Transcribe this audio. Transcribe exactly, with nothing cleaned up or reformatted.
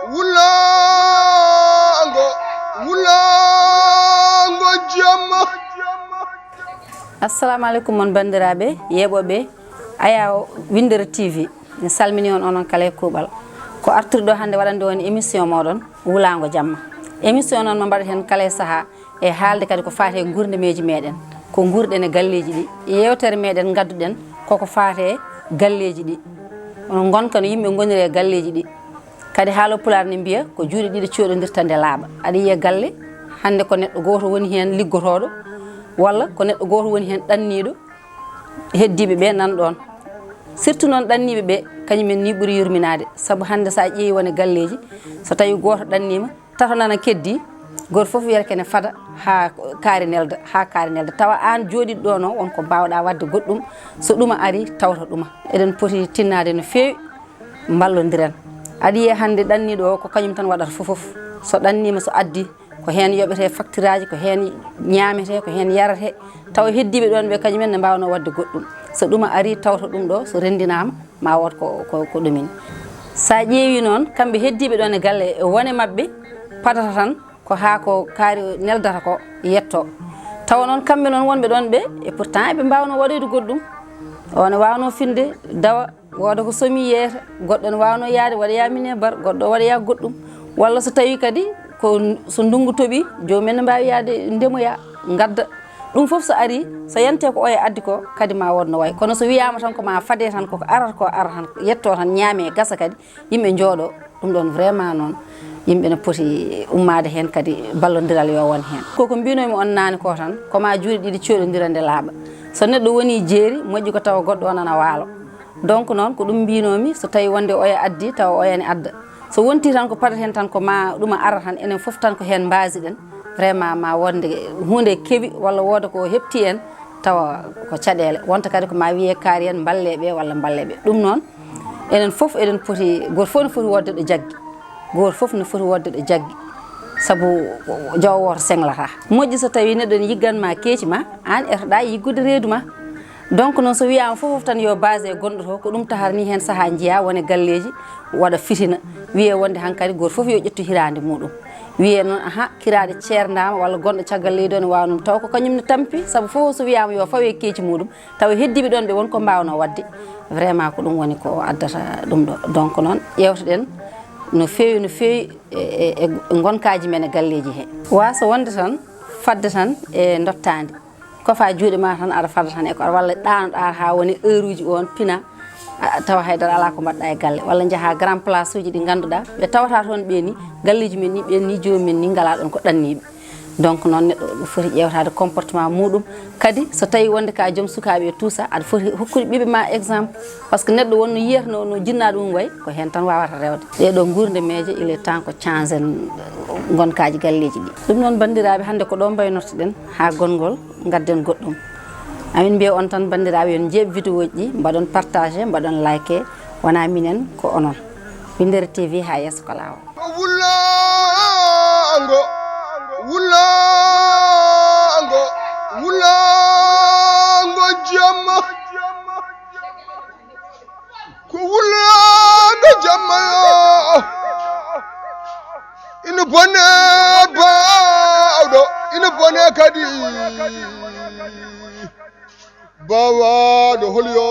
Wulaango, wulaango jamma. Assalamu aleykum mon banndiraaɓe yeeɓooɓe Ayaw Winndere T V. Mi salmini on onon kala e kuuɓal. Ko artiri ɗo hannde waɗande on émission mooɗon Wulaango Jamma. Émission noon mo mbaɗaten kala e sahaa e haalde kadi ko faati e nguurndam meeji meeɗen, ko nguurɗen e galleeji ɗi. Yeewtere meeɗen ngadduɗen koko faati e galleeji ɗi. Onon ngonka no yimɓe ngoniri e galleeji ɗi. Kadi haalo pulaar ne mbiya ko juuɗe ɗiɗi coɗodirta nde laaɓa. Aɗa yiya galle, hannde ko neɗɗo gooto woni heen liggotooɗo, walla ko neɗɗo gooto woni heen ɗanniiɗo, heddiiɓe ɓe nan ɗoon. Surtout noon ɗanniiɓe ɓe, kañum en ni ɓuri yurminaade. Sabu hannde so a ƴeewi wone galleeji, so tawi gooto ɗanniima, tato nana keddi, gooto fof wiyata kene fada haa kaari nelda, haa kaari nelda. Tawa aan jooɗiiɗo ɗoon o, won ko mbaawɗa waɗde goɗɗum, so ɗuma ari, tawta ɗuma. Eɗen poti tinnaade no feewi, mballondiren. Aɗa yiya hannde ɗanniiɗo o, ko kañum tan waɗata fof fof. So ɗanniima, so addi, ko heen yoɓetee facturaaji, ko heen ñaametee, ko heen yaretee. Tawa heddiiɓe ɗoon ɓe, kañum en ne mbaawnoo waɗde goɗɗum. So ɗuma ari, tawta ɗum ɗo, so renndinaama, ma wood ko, ko, ko ɗumin. So a ƴeewi noon, kamɓe heddiiɓe ɗoon e galle, e wone maɓɓe, padata tan ko haa ko kaari neldata ko yetto. Tawa noon kamɓe noon wonɓe ɗoon ɓe, e pourtant eɓe mbaawnoo waɗoyde goɗɗum. O ne waawnoo finde dawa, wooda ko somi yeeyata, goɗɗo ne waawnoo yahde waɗoya minebar, goɗɗo waɗoya goɗɗum. Walla so tawi kadi ko n-, so ndunngu toɓi, joomum en ne mbaawi yahde ndemoya, ngadda. Ɗum fof so ari, so yante ko oya addi ko, kadi ma wood no wayi. Kono so wiyaama tan ko ma fade tan, koko arata ko ara tan, yetto tan, ñaame, gasa kadi, yimɓe njooɗo, ɗum ɗoon vraiment noon, yimɓe ne poti ummaade heen kadi ballondiral yo won heen. Koko mbinomi on naane ko tan, ko ma juuɗe ɗiɗi coɗodira nde laaɓa. So neɗɗo woni jeeri, moƴƴi ko tawa goɗɗo o nana waalo. Donc noon ko ɗum mbinomi, so tawi wonde oya addi, tawa oya ne adda. So wonti tan ko padat heen tan ko ma ɗum ara tan, enen fof tan ko heen mbaasiɗen, vraiment ma wonde huunde kewi walla wooda ko heɓti en, tawa ko caɗeele. Wonta kadi ko ma wiye kaari en mballe ɓe walla mballe ɓe. Ɗum noon, enen fof eɗen poti, gooto fof ne foti wodde ɗo jaggi. Gooto fof ne foti wodde ɗo jaggi. Sabu jawo wooto senglata. Moƴƴi so tawi neɗɗo ne yiggan ma keeci ma, aan etoɗa yiggude reedu ma. Donc noon so wiyaama fof fof tan yo base e gonɗo to, ko ɗum tahata ni heen sahaa njiya wone galleeji waɗa fitina. Wiye wonde hankadi gooto fof yo ƴettu hiraande muɗum. Wiye noon, aha, kiraaɗe ceerndaama walla gonɗo caggal leydi o ne waawa ɗum. Taw ko kañum ne tampi, sabu fof so wiyaama yo fawe keeci muɗum. Tawa heddiiɓe ɗoon ɓe won ko mbaawnoo waɗde. Vraiment ko ɗum woni ko addata ɗum ɗo. Donc noon ƴeewtoɗen no feewi, no feewi e, e, e ngonkaaji men e galleeji he. Waaso wonde tan, fadde tan e dottaandi. Kofa juuɗe ma tan aɗa fada tan e ko aɗa walla ɗaanoɗa haa woni heure uji on pina, a, tawa haydara alaa ko mbaɗɗa e galle. Walla njaha grand place uji ɗi ngannduɗaa ɓe tawata toon ɓe ni, galleeji men ni, ɓen ni joomum en ni ngalaa ɗoon ko ɗanniiɓe. Donc noon neɗɗo foti ƴeewtaade comportement muɗum. Kadi so tawi wonde ka joom sukaaɓe e tout ça, aɗa foti hokkude ɓiɓɓe ma exemple. Parce que neɗɗo won no yiyata no, no jinnaaɗo mum wayi, ko heen tan wawata rewde. Ɗee ɗoo nguurndam meeje, il est temps ko change en, eh, ngonkaaji galleeji ɗi. Ɗum noon banndiraaɓe, hannde ko ɗo mbaynortoɗen haa gongol, ngadden goɗɗum. Amin mbiya on tan banndiraaɓe, yon njeeɓ vidéo ji ɗi, mbaɗon partage, mbaɗon like, wona minen ko onon. Winndere T V haa yeeso ko laawol. Wulaango, wulaango, wulaango jamma. Ko wulaango jamma yo. Ina bone baawɗo, ina bone kadi. Baawaaɗo hol yo.